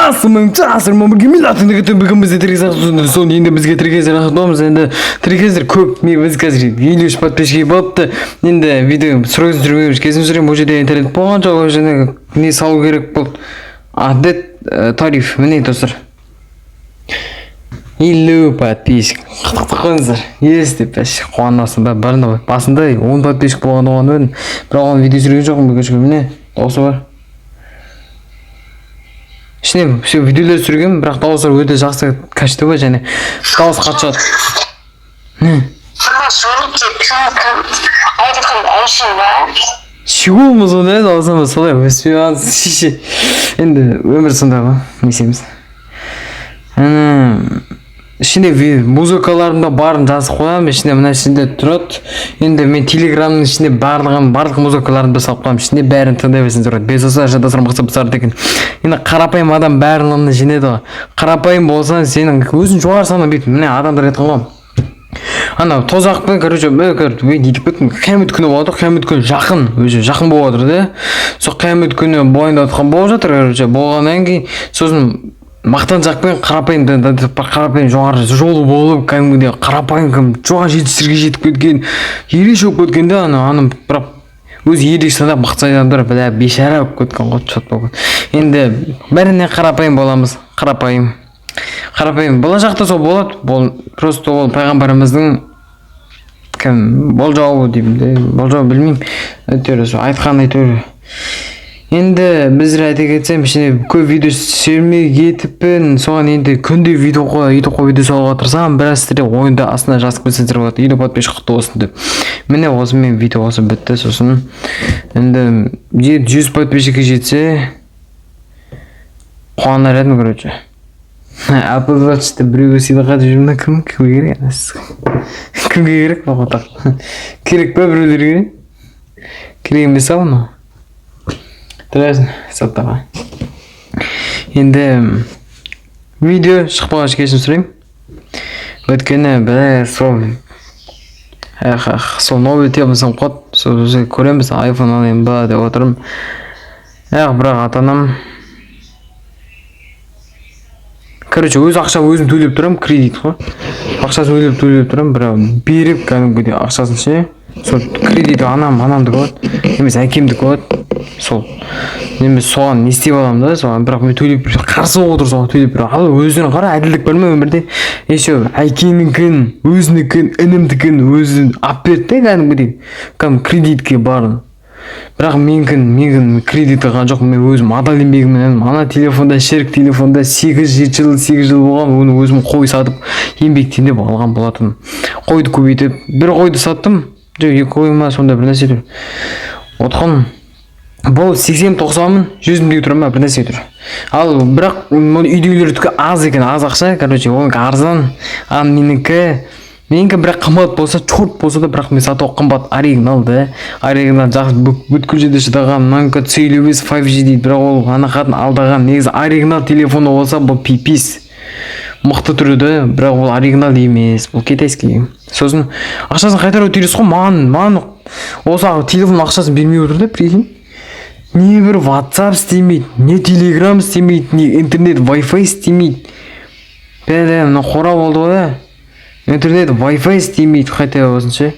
Ассалаумағалейкум, бүгін бізде тіркес, сол енді бізге тіркесер боламыз. Енді тіркесер көп. Мен біз қазір 53 подписчик болыпты. Енді видео сұрағыңыз түсіруге кешірім сұраймын. Ол жерде интернет болған жоқ, ол жерде не салу керек болды, адет тариф. Міне, достар, 50 подписчик, құттықтап қойыңыздар. Ес деп вообще қуанасың да. Бәріне басында 10 подписчик болған, оған едім, бірақ оған видео түсірген жоқпын, өкінішке. Міне, дауысы бар ішіне, все видеолар түсіргенмін, бірақ дауыстар өте жақсы качество және дауыс қатты шығады. Не? Суретте кім кім айтып әнші ба? Чего сондай дауысымыз солай өспей қалған шеше. Енді өмір сондай ғой, не істейміз. Ана ішінде музыкаларым да барын жазып қоямын ішінде, мына ішінде тұрады. Енді мен Телеграмның ішінде барлығын, барлық музыкаларымды салып қоямын ішінде, бәрін тыңдай берсеңіздер болады. Без осылай достар, мықты бұзар екен. Енді қарапайым адам барлығын жеңеді ғой. Қарапайым болсаң, сенің өзің жоғары сана бүйтіп. Міне, адамдар айтқан ғой анау тозақпен, короче, мен не деп кеттім, қиямет күні болады ғой. Қиямет күні жақын, өзі жақын болып жатыр да. Сол қиямет күні болайын деп жатқан болып жатыр, короче. Болғаннан кейін сосын мақтаншақпен қарапайым қарапайым жоғары жолы болып, кәдімгідей қарапайым кім жоғары жетістікке жетіп кеткен, ерекше болып кеткен да. Ана аны бірақ өзі ерекше санап мықты адамдар, бля, бейшара болып кеткен ғой, чёт болып. Енді бәріне қарапайым боламыз, қарапайым, қарапайым. Болашақта сол болады. Бұл просто ол пайғамбарымыздың кім болжауы деймін де, болжау білмеймін, әйтеуір сол айтқан, әйтеуір. Енді біздер айта кетсем, ішіне көп видео түсірмей кетіппін. Соған енді күнде видео Ютубқа видео салуға тырысамын. Біраз сіздер ойында астына жазып кетсеңіздер болады, 50 подписчик құтты болсын деп. Міне, осымен видео осы бітті. Сосын енді 100 подписчикке жетсе, қуанар едім. Короче, Apple Watch'ты біреуге сыйлыққа деп жүрмін. Кім, кімге керек? Кімге керек бұл қотақ? Керек па біреулерге? Керек емес ау мынау. Тұрасың саттаға. Енді видео шықпаған үшін кешірім сұраймын, өйткені бля, сол эх эх, сол новый тема соң қот, сол көреміз, айфон алайын ба деп отырмын. Эх, бірақ ата анам, короче, өз ақшам өзім төлеп тұрамын, кредит қой, ақшасын төлеп төлеп тұрамын, бірақ беріп кәдімгідей ақшасын ше. Сол кредит анам, анамдікі болады немесе әкемдікі болады. Сол немесе соған не істеп аламын да соған, бірақ мен төлеп қарсы болып отыр, соған төлеп. Бірақ ал өздерің қара, әділдік бар ма өмірде? Еще әкенікін, өзінікін, інімдікін өзі алып берді да, кәдімгідей кәдімгі кредитке барын. Бірақ менікін кредит алған жоқ, мен өзім адал еңбегіммен алдым. Ана телефонда, шерік телефонда 8, 7 жыл, 8 жыл болған. Оны өзім қой сатып, еңбектеніп алған болатынмын. Қойды көбейтіп, бір қойды саттым, жоқ, екі қой ма, сондай бір нәрсе тұр. Отқан бұл 80-90 мың, 100 мың теңге тұра ма, бір нәрсе тұр. Ал бірақ мұны үйдегілердікі аз екен, аз ақша, короче, онікі арзан. Ал менікі бірақ қымбат болса, черт болса да, бірақ мен сатуға қымбат. Оригинал да, оригинал жақсы, бүткіл жерде шыдаған. Мынанікі C55 5G дейді, бірақ ол ана қатын алдаған. Негізі оригинал телефоны болса, бұл пипис мықты түрі да, бірақ ол оригинал емес, бұл китайский. Сосын ақшасын қайтаруы тиіс қой маған. Осы телефон ақшасын бермей отыр да, прикинь. Не бір WhatsApp істемейді, не Telegram істемейді, не интернет, Wi-Fi істемейді. Бәле, мына қора болды ғой да. Интернет, Wi-Fi істемейді, қайта болсын ше,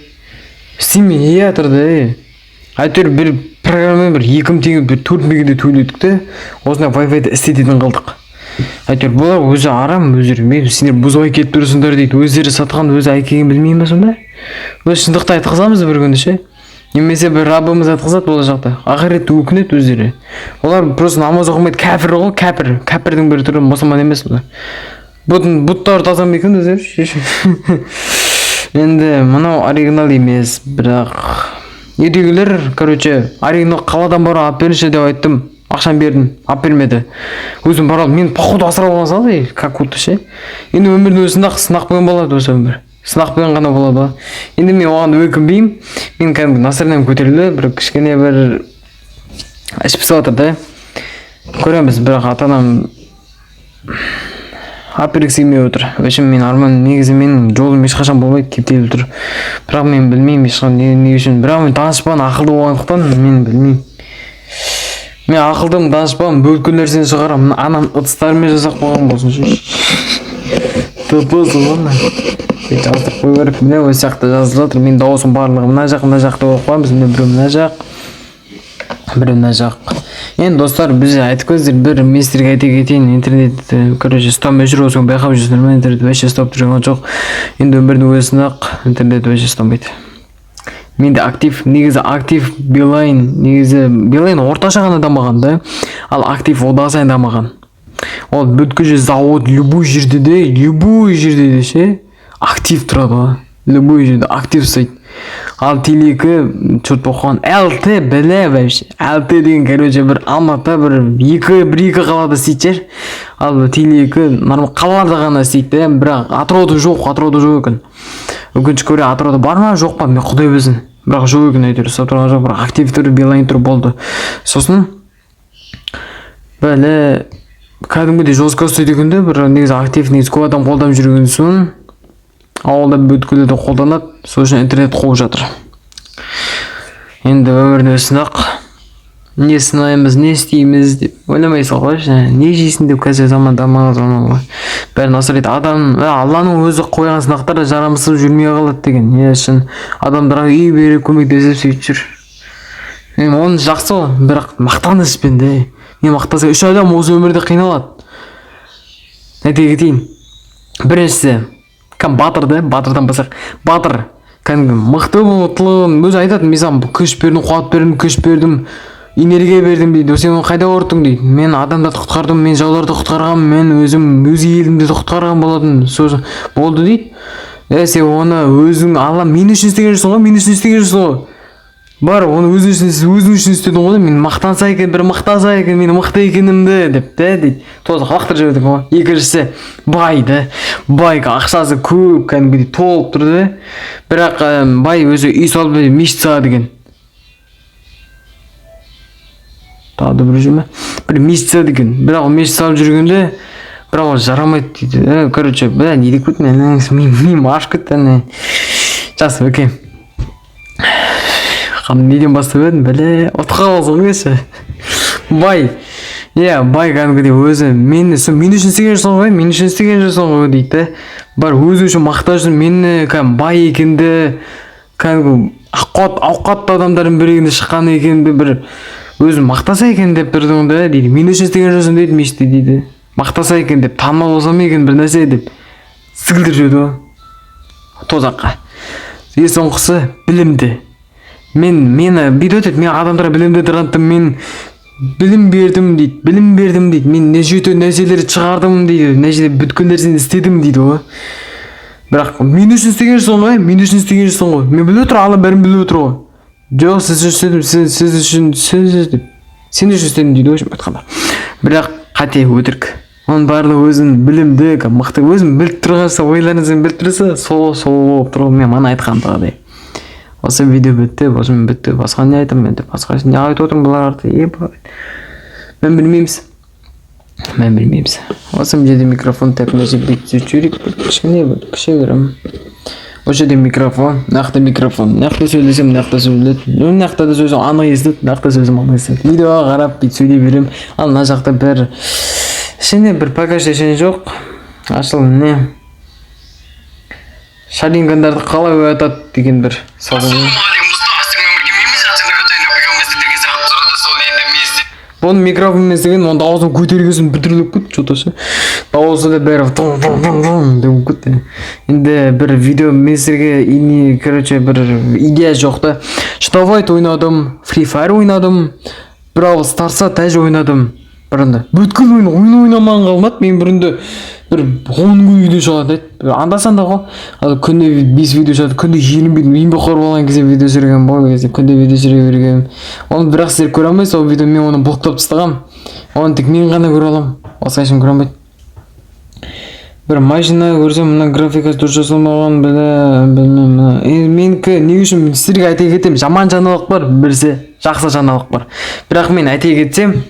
істемей жатыр да. Ей, әйтеуір бір программамен бір 2000 теңге, бір 4000 теңге төледік те, осындай Wi-Fi-ді істететін қылдық әйтеуір. Бұлар өзі арам, өздері мен сендер бұзып әкеліп тұрсыңдар дейді. Өздері сатқан, өзі әкелген, білмеймін ба сонда? Өз шындықты айтқызамыз бір күні ше, немесе бір Раббымыз айтқызады болашақта, ақыретте өкінеді өздері. Олар просто намаз оқымайды, кәпір ғой, кәпір, кәпірдің бір түрі, мұсылман емес бұлар. Бұтын бұттары таза ма екен өздері? Енді мынау оригинал емес, бірақ үйдегілер, короче, оригинал қаладан барып алып беріңізші деп айттым. Ақшаны бердім, алып бермеді. Өзім бара алып, мен походу асырап алған салды как будто ше. Енді өмірдің өзі сынақ, сынақпен болады, осы өмір сынақпен ғана болады ғой. Енді мен оған өкінбеймін. Мен кәдімгі настроением көтерілді, бір кішкене бір іш пысып жатыр да, көреміз. Бірақ ата анам алып бергісі келмей отыр. В общем, мен арман, негізі менің жолым ешқашан болмайды, кептеліп тұр. Бірақ мен білмеймін ешқандай не үшін, бірақ мен данышпан, ақылды болғандықтан мен білмеймін. Мен ақылдымын, данышпанмын, бүткіл нәрсені шығарамын. Мына анам ыдыстарымен жасап қойған болсын ше. Тупой ғой. Жаздырып қою керек. Міне, осы жақта жазылып жатыр. Менің дауысым барлығы мына жақ, мына жақта болып қоямыз. Міне, біреу мына жақ, біреу мына жақ. Енді, достар, біз айтып көріңіздер бір, мен сіздерге айта кетейін: интернет, короче, ұстамай жүр. Осыны байқап жүрсіңдер ма? Интернет вообще ұстап тұрған жоқ. Енді өмірдің өзі сынақ, интернет вообще ұстамайды. Менде Актив негізі, Актив, Билайн. Негізі Билайн орташа ғана дамыған да, ал Актив одан сайын дамыған. Ол бүткіл жер, завод, любой жерде де, любой жерде де ше Актив тұрады ғой, любой жерде Актив ұстайды. Ал Теле 2 черт болып қалған. ЛТ бля, вообще ЛТ деген, короче, бір Алматы, бір екі, бір екі қалада істейтін шығар. Ал Теле 2 нормал қалаларда ғана істейді да, бірақ Атырауда жоқ, Атырауда жоқ екен, өкінішке орай. Атырауда бар ма, жоқ па, мен құдай білсін, бірақ жоқ екен әйтеуір, ұстап тұрған жоқ. Бірақ Актив тұр, Билайн тұр, болды. Сосын бәле, кәдімгідей жестко ұстайды екен да. Бір негізі Актив негізі көп адам қолданып жүрген соң, ауылда бүткіл де қолданады, сол үшін интернет қуып жатыр. Енді өмірдің өзі сынақ. Не сынаймыз, не істейміз деп ойламайсың ғой ше, не жейсің деп. Қазір заман дамыған заман ғой, бәрін асырайды адам. Алланың өзі қойған сынақтар да жарамсыз жүрмей қалады деген не үшін, адамдарға үй беріп, көмектесіп, сөйтіп жүр. Енді оны жақсы ғой, бірақ мақтанышпен де не мақтаса. Үш адам осы өмірде қиналады, айта кетейін. Біріншісі кім? Батыр да. Батырдан бастайық. Батыр кәдімгі мықты болғандығын өзі айтады: «Мен саған күш бердім, қуат бердім, күш бердім, энергия бердім», – дейді. «Сен оны қайда көрдің?» – дейді. «Мен адамдарды құтқардым, мен жауларды құтқарғанмын, мен өзім өз елімді де құтқарған болатынмын, сосын болды», – дейді. Е, сен оны өзің, Алла, мен үшін істеген жоқсың ғой, мен үшін істеген жоқсың ғой, бар, оны өзің үшін, өзің үшін істедің ғой. Мен мақтанса екен, бір мақтаса екен менің мықты екенімді деп те дейді, тозаққа лақтырып жіберді ғой. Екіншісі бай да. Бай, ақшасы көп, кәдімгідей толып тұр да, бірақ бай өзі үй салып, мешіт салады екен. Тағы да бір жүр ме, бір мешіт салады екен, бірақ ол мешіт салып жүргенде, бірақ ол жарамайды дейді. Короче, бля, не деп кеттім мен? Миым ашып кетті ана. Жақсы, окей. Неден бастап едім, бәле, ұмытып қаласың ғой ше. Бай, иә, бай кәдімгідей өзі: «Мен сол мен үшін істеген жоқсың ғой, мен үшін істеген жоқсың ғой», – дейді да. Бар, өзі үшін мақтап жүр, мені кәдімгі бай екенді, кәдімгі ауқатты адамдардың бірігінде шыққан екенді бір өзін мақтаса екен деп тұрдың да дейді. «Мен үшін істеген жоқсың», – дейді, мешітте дейді. Мақтаса екен деп, танымал болсам екен бір нәрсе деп сіңдіріп жіберді ғой тозаққа. Ең соңғысы білімді. Мен мені бүйтіп өтеді: «Мен адамдарға білімді таратттым, мен білім бердім», – дейді, «білім бердім», – дейді, «мен неше түрлі нәрселерді шығардым», – дейді, «мына жерде бүткіл нәрсені істедім», – дейді ғой. Бірақ мен үшін істеген жоқсың ғой, мен үшін істеген жоқсың ғой, мен біліп отыр, Алла бәрін біліп отыр ғой. «Жоқ, сіз үшін істедім, сіз үшін, сіз деп, сен үшін істедім», – дейді ғой, айтқанда. Бірақ қате, өтірік оның барлығы. Өзін білімді, мықты, өзін біліп тұрған, ойларыңызбен біліп тұрса, сол болып тұр ғой. Мен мана айтқандағыдай, осы видео бітті, осымен бітті. Басқа не айтамын енді? Басқа не айтып отырмын бұлар арты? Ебать, мен білмейміз, мен білмейміз. Осы жерде микрофон. Так, мына жерде бүйтіп сөйтіп жіберейік бір кішкене, бір кішігірім. Осы жерде микрофон, мына жақта микрофон. Мына жақта сөйлесем, мына жақта сөйледі, ну, мына жақта да сөзім анық естіледі, мына жақта сөзім анық естіледі. Видеоға қарап бүйтіп сөйлей беремін. Ал мына жақта бір ішіне бір пока что ештеңе жоқ. Ашыл, не, шарингандарды қалай оятады деген бір сауал. Ассалаумағалейкум, достар! Сіздермен бірге мен, Жансен. Сіздерге сұрақ сұрады, сол енді мен Бұны микрофонмен істеген, оның дауысын көтерген соң біртүрлі болып кетті че то ше, дауысы да бәрі тың тың тың тың деп болып кетті. Енді бір видео мен сіздерге не, короче, бір идея жоқ та. Штавайт ойнадым, Free Fire ойнадым, Бравл Старса даже ойнадым. Бұрында бүткіл ойын ойын ойнамаған қалмады. Мен бұрында бір 10 күн видео шығатын еді анда санда ғой, ал күнде бес видео шығады, күнде ерінбейтін, еңбекқор болған кезде видео түсірген ғой. Ол кезде күнде видео түсіре бергенмін. Оны бірақ сіздер көре алмайсыз ол видео, мен оны блоктап тастағанмын. Оны тек мен ғана көре аламын, басқа ешкім көре алмайды. Бір машина көрсем, мына графикасы дұрыс жасалмаған, бля, білмеймін. Мына енді менікі не үшін, сіздерге айта кетемін: жаман жаңалық бар, бірсе жақсы жаңалық бар. Бірақ мен айта кетсем,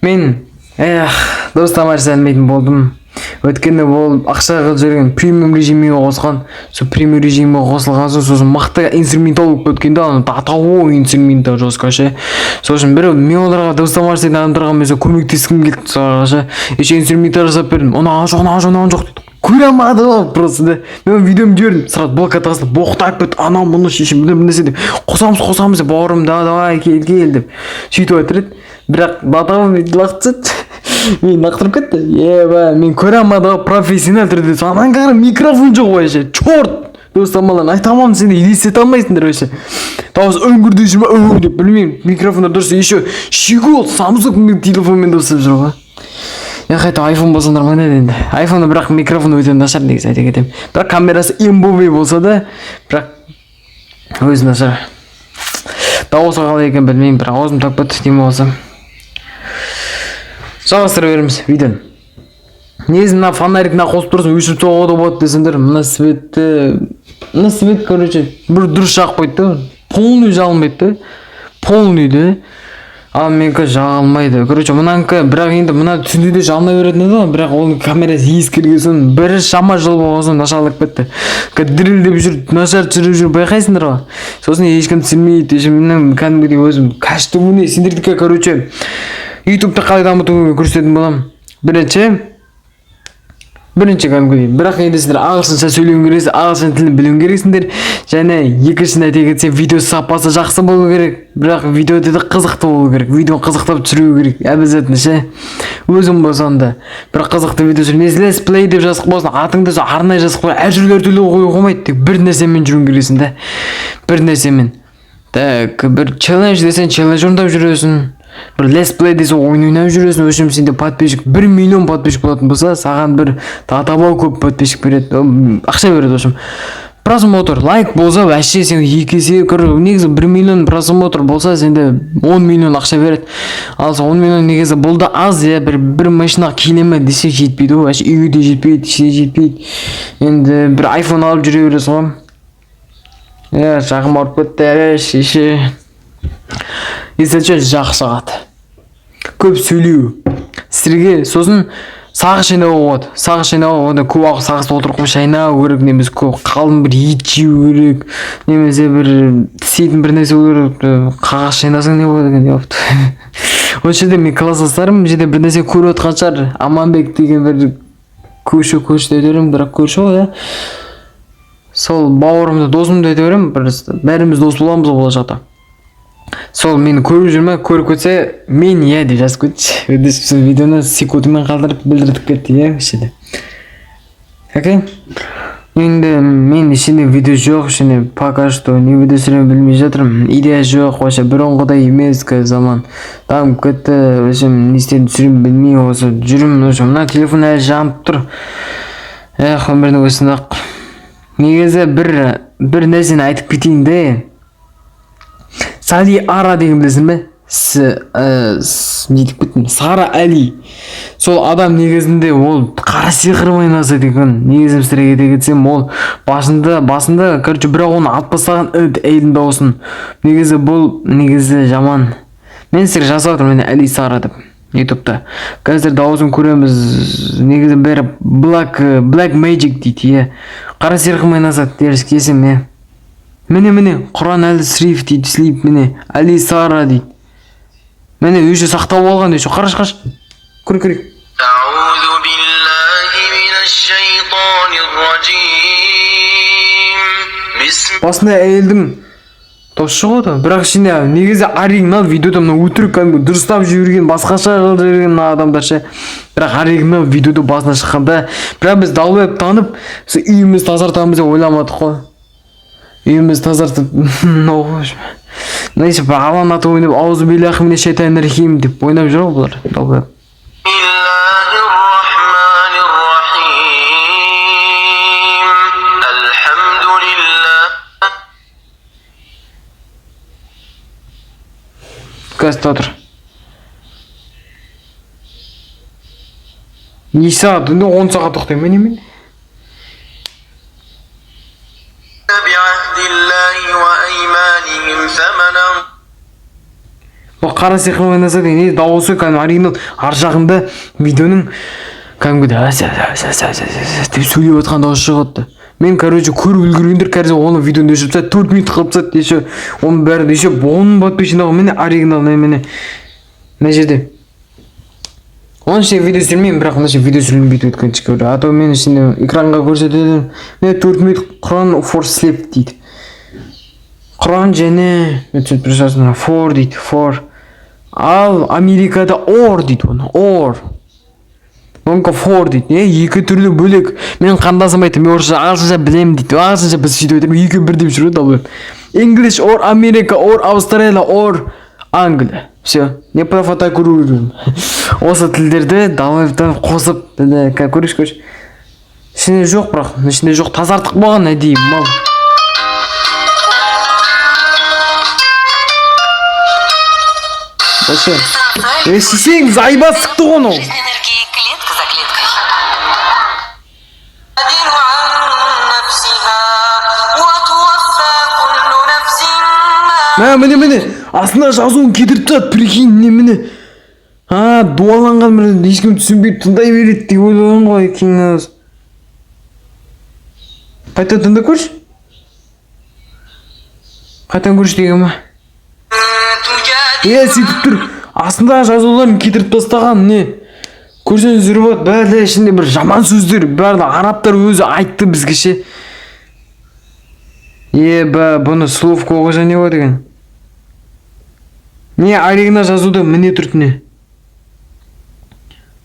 мен, эх, дұрыс тамаша білмейтін болдым. Өйткені ол ақша қылып жіберген, премиум режимге қосқан. Сол премиум режимге қосылған соң, сосын мықты инструментал болып кеткен да, ана до инструментал жестко ше. Сол үшін бір мен оларға, дыбыстама жасайтын адамдарға, мен сол көмектескім келді соларға ше. Еще инструментал жасап бердім. Ұнаған жоқ, ұнаған жоқ, ұнаған жоқ дейді. Көре алмады ғой просто да. Мен видеомды жібердім, сразу блокқа тастап, боқтап кетті, анау мұны шешем, бір нәрсе деп. Қосамыз, қосамыз деп, бауырым, да, давай, кел, кел деп сөйтіп жатыр еді. Бірақ батам лақтырып тастады, мені лақтырып кетті. Еба, мен көре алмады ғой профессионал түрде. Анан қара, микрофон жоқ вообще, черт. Дыбыстамаларын айта алмадым, сендер елестете алмайсыңдар вообще. Дауыс үңгірде жүр ма, үң деп, білмеймін. Микрофондар дұрыс, еще щегол Самсунг телефонмен дыбыстап жүр ғой. Я қайта айфон болса нормально еді енді. Айфонда бірақ микрофон өте нашар негізі, айта кетемін. Бірақ камерасы имбовый болса да, бірақ өзі нашар. Дауысы қалай екенін білмеймін, бірақ аузым тап кетті дем болса. Жалғастыра береміз видеоны. Негізі мына фонарик мына қосып тұрсың, өшіріп тастауға да болады десеңдер, мына светті, мына свет, короче, бір дұрыс жақпайды да, полный жағылмайды да, полный да. Ал менікі жаға алмайды, короче, мынанікі. Бірақ енді мына түнде де жағына беретін еді ғой, бірақ оның камерасы ескірген соң, бір шама жыл болған соң нашарлап кетті. Дірілдеп жүр, нашар түсіріп жүр, байқайсыңдар ғой. Сосын ешкім түсірмейді. Ешкім кәдімгідей өзім кәштіміне сендердікі. Короче, ютубты қалай дамыту көрсететін боламын. Бірінші кәдімгідей, бірақ енді сендер ағылшынша сөйлеуің керексің, ағылшын тілін білуің керексіңдер. Және екіншісін айта кетсем, видео сапасы жақсы болу керек, бірақ видеода да қызықты болу керек, видео қызықтап түсіру керек обязательно ше. Өзің болсаң да бір қызықты видео түсір. Немесе let's play деп жазып қойсаң, атыңды сол арнайы жазып қой, әртүрлі әртүрлі қоюға болмайды, тек бір нәрсемен жүруің керексің да, бір нәрсемен. Так, бір челлендж десең, челлендж орындап жүресің, бір let's play десе, ойын ойнап жүресің. В общем, сенде подписчик 1 миллион подписчик болатын болса, саған бір татабау көп подписчик береді, ақша береді. В общем, просмотр, лайк болса, вообще сен екі есе. Негізі 1 миллион просмотр болса, сенде 10 миллион ақша береді. Ал сол 10 миллион негізі бұл да аз, иә. Бір машина келе ме десе, жетпейді ғой вообще, үйге де жетпейді, ештеңе жетпейді. Енді бір айфон алып жүре бересің ғой. Иә, жағым ауырып кетті шеше. Если че, жақсы ағады көп сөйлеу сіздерге. Сосын сағыз шайнауға болады, сағыз шайнауға. Онда көп уақыт сағыз толтырып қойып шайнау керек, немесе көп қалың бір ет жеу керек, немесе бір тістейтін бір нәрсе болу керек. Қағаз шайнасаң не болады екен деп. Осы жерде мен класстастарым мына жерде бір нәрсе көріп отқан шығар. Аманбек деген бір көрші деп айта беремін, бірақ көрші ғой, иә. Сол бауырымды, досымды айта беремін, бір бәріміз дос боламыз ғой болашақта. Сол мені көріп жүр ме, көріп кетсе, мен иә деп жазып кетші. Сол видеоны секундымен қалдырып білдіртіп кетті, иә, осы жерде. Окей, енді мен ішінде видео жоқ, ішінде пока что не видео түсіремін білмей жатырмын, идея жоқ вообще, бұрынғыдай емес, қазір заман дамып кетті. В общем, не істеп түсіремін білмей осы жүрмін. В общем, мына телефон әлі жанып тұр. Эх, өмірдің осында. Негізі бір нәрсені айтып кетейін де. Сали Ара деген білесің бе? Не деп кеттім, Сара Әли. Сол адам негізінде ол қара сиқырмен айналысады екен. Негізі сіздерге айта кетсем, ол басында, короче, бірақ оны алып тастаған әйелдің дауысын. Негізі бұл негізі жаман. Мен сіздерге жазып жатырмын, міне, Әли Сара деп ютубта. Қазір дауысын көреміз. Негізі бәрі black magic дейді, иә, қара сиқырмен айналысады дерсің келсем, иә. Міне, міне, Құран әлі сриф дейді, слип, міне, Әли Сара дейді, міне, өзі сақтап алған еще. Қарашы, қарашы, көрейік, көрейік. أعوذ بالله من الشيطان الرجيم بسم Басында әйелдің дауысы шығады, бірақ ішінде негізі оригинал видеода мына өтірік, кәдімгі дұрыстап жіберген, басқаша қылып жіберген мына адамдар ше. Бірақ оригинал видеода басына шыққанда, бірақ біз долбоеб танып, сол үйімізді тазартамыз деп ойламадық қой. Үйімізді тазартып, мынау ғой, мына бір алланың аты ойнап, аузубиллахи минаш-шайтанир-рахим деп ойнап жүр ғой бұлар, долбоеб. الله الرحمن الرحيم الحمد لله Қазір тұра тұр. Не сағат енді? 10 сағат тоқтаймын ба немен? بعهد الله وأيمانهم ثمنا Бұл қара сиқырмен ойнаса деген не дауысы кәдімгі оригинал. Ар жағында видеоның Кәдімгідей деп сөйлеп жатқан дауыс шығады. Мен, короче, көріп үлгергендер қазір оны видеоны өшіріп тастады, 4 минут қылып тастады еще. Оның бәрін еще оның подписчигін, міне, оригинал, міне, мына жерде. Оның ішінде видео түсірмеймін, бірақ мына жерде видео түсірілмейді, өткенше көрі. А то мен ішінде экранға көрсетеді. Міне, 4 минут Құран for sleep дейді. Құран және мен түсініп тұрсың, for дейді, for. Ал Америкада or дейді оны, or. Мүмкін for дейді. Не, екі түрлі бөлек. Мен қандасым айтты, мен орысша, ағылшынша білемін дейді. Ағылшынша біз сөйтіп айтамын, екеуі бір деп жүреді ал. English or Америка or Австралия or Англия. Все, не про фотокуру. Осы тілдерді далаевтан қосып, міне, көрейікші, көрші. Ішінде жоқ бірақ, ішінде жоқ, тазартық болған әдейі мал. Вообще. Е, сисең, зайба сықты ғой анау. Жизнь энергии клетка за клеткой. عن نفسها وتوفى كل نفس ما Мә, міне, міне, астына жазуын кетіріп тастады, прикинь, не, міне. А, дуаланған бір ешкім түсінбей тыңдай береді деп ойлаған ғой кейін. Қайта тыңдап көрші. Қайтадан көрші деген ма? تجادل Е, сөйтіп тұр. Астындағы жазуларын кетіріп тастаған, не. Көрсеңіздер болады, бәрі ішінде бір жаман сөздер, бәрі арабтар өзі айтты бізге ше. Е, бә, бұны словка қойса не болады екен? Не, оригинал жазуды міне тұр, не.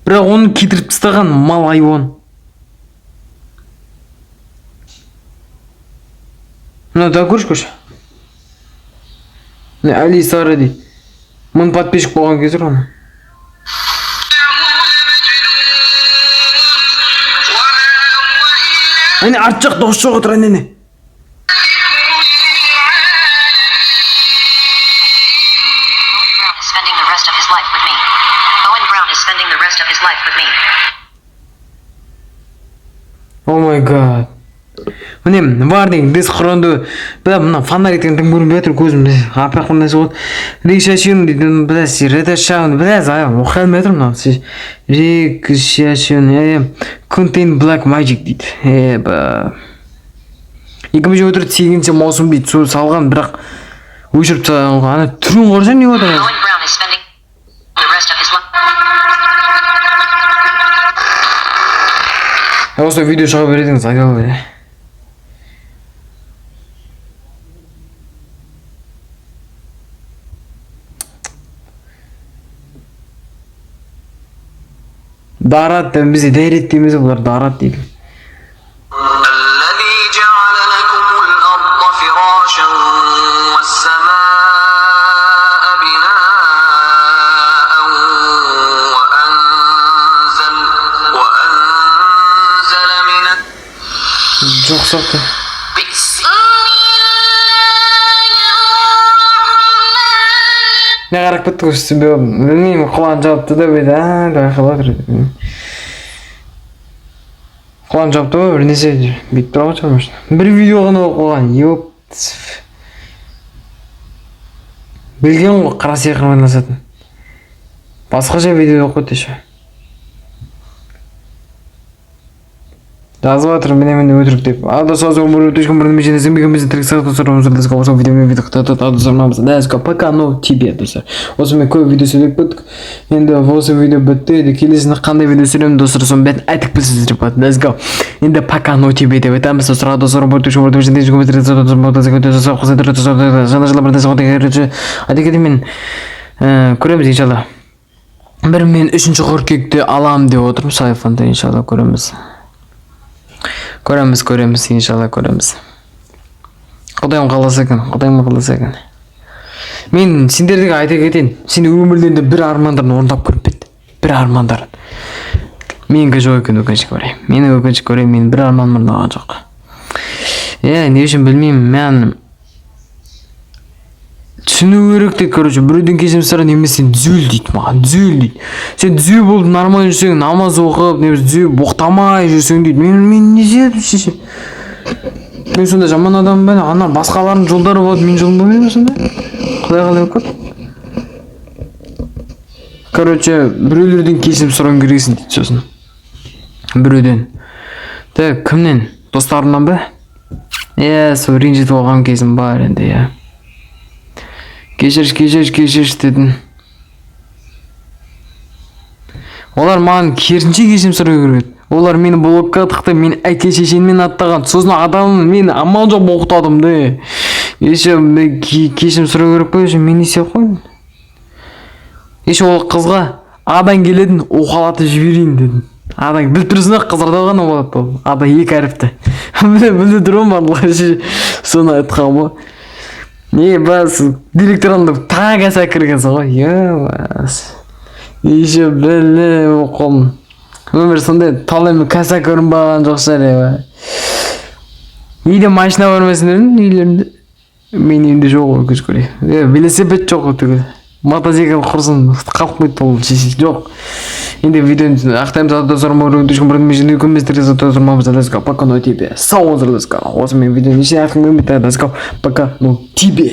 Бірақ оны кетіріп тастаған мал айуан. Мына да көрші, көрші. Міне, Али Сара дейді. 1000 подписчик болған кездер оны. Әне арт жақ дауыс жоқ отыр, әне, әне. Brown is spending the rest of his life with me. Owen Brown is spending the rest of his life with me. Oh my god. Міне, warning, this Құранды, бля, мына фонариктен тым көрінбей жатыр көзім, апақ бір нәрсе болды. Рикшашин дейді, бля, реташан, бля, оқи алмай жатырмын мынаны. Рикшашин, contain black magic дейді. Е, ба. 2024 8 маусым дейді, сол салған, бірақ өшіріп тастаған ғой. Ана түрін көрсең не болады? Owen Brown is spending the rest of his life. Осы видео шыға бередіңіз, айдала. Дарат, бізде дәрет дейміз, бұлар дарат дейді. الذي جعل لكم الأرض فراشا والسماء بناء وأنزل من Жоқ сияқты. بسم Не қарап кетті ғой себебі білмеймін, құлағын жауыпты да бүйтіп, а деп айқайлап жатыр. Құлағын жауыпты ма, бір нәрсе бүйтіп тұра ғой может. Бір видео ғана болып қалған, ёп. Білген ғой қара сиқырмен айналысатын. Басқаша видео болып кетті еще. Жазып жатыр, міне, міне, өтірік деп. Ада сазы өмір өтішкін бір немесе зімбеген тірік сақтау сұрауымыз осы видео мен видео достар, пока, но тебе, достар. Осымен көп видео сөйлеп кеттік. Енді осы видео бітті. Енді келесінде қандай видео түсіремін, достар, соның бәрін айтып білсеңіздер болады. Let's go. Енді пока, но тебе деп айтамыз, достар. Достар, айта кетейін, мен көреміз иншалла. Бір мен 3 қыркүйекте алам деп отырмын айфонды, иншалла көреміз. Көреміз, көреміз, иншалла көреміз. Құдайым қаласа екен, Құдайым қаласа екен. Мен сендерге айта кетейін, сен өмірлерінде бір армандарын орындап көріп бе еді? Бір армандарын. Менікі жоқ екен, өкінішке орай. Мені өкінішке орай, мен бір арманым орындалған жоқ. Е, не үшін білмеймін, мен түсіну керек дейді, короче, біреуден кешірім сұра, немесе сен түзел дейді маған, түзел дейді. Сен түзу болып нормально жүрсең, намаз оқып, немесе түзу боқтамай жүрсең дейді. Мен не істедім шеше? Мен сонда жаман адаммын ба? Ана басқалардың жолдары болады, менің жолым болмай ма сонда? Құдай қалай болып кетті? Короче, біреулерден кешірім сұрауың керексің дейді сосын. Біреуден. Так, кімнен? Достарымнан ба? Иә, сол ренжітіп алған кезім бар енді, иә. Кешірші, кешірші, кешірші дедім. Олар маған керісінше кешірім сұрау керек еді. Олар мені блокқа тықты, мен әке шешеммен аттаған. Сосын адам мен амал жоқ боқтадым да. Еще мен кешірім сұрау керек қой, еще мен не істеп қойдым? Еще ол қызға адан келетін уқалатып жіберейін дедім. Адан біліп тұрсың ба, қыздарда ғана болады ол. Ада екі әріпті. Біле тұрмын барлығы, соны айтқан ғой. Не бас директорымды тағы кәсі кіргенсің ғой. Ебас. Еще біле оқым. Өмір сондай талай кәсі көрінбаған жоқ шығар, еба. Үйде машина бар ма сендердің үйлерінде? Менің үйімде жоқ, өкінішке орай. Е, велосипед жоқ түгіл. Мотоцикл құрсын, қалып қойды ол жоқ. Енді видеоны аяқтаймыз, достар. Let's go, пока, ну тебе. Сау болыңыздар, let's go. Осы мен видеоны неше аяқтағым келмейді. Let's go, пока, ну тебе.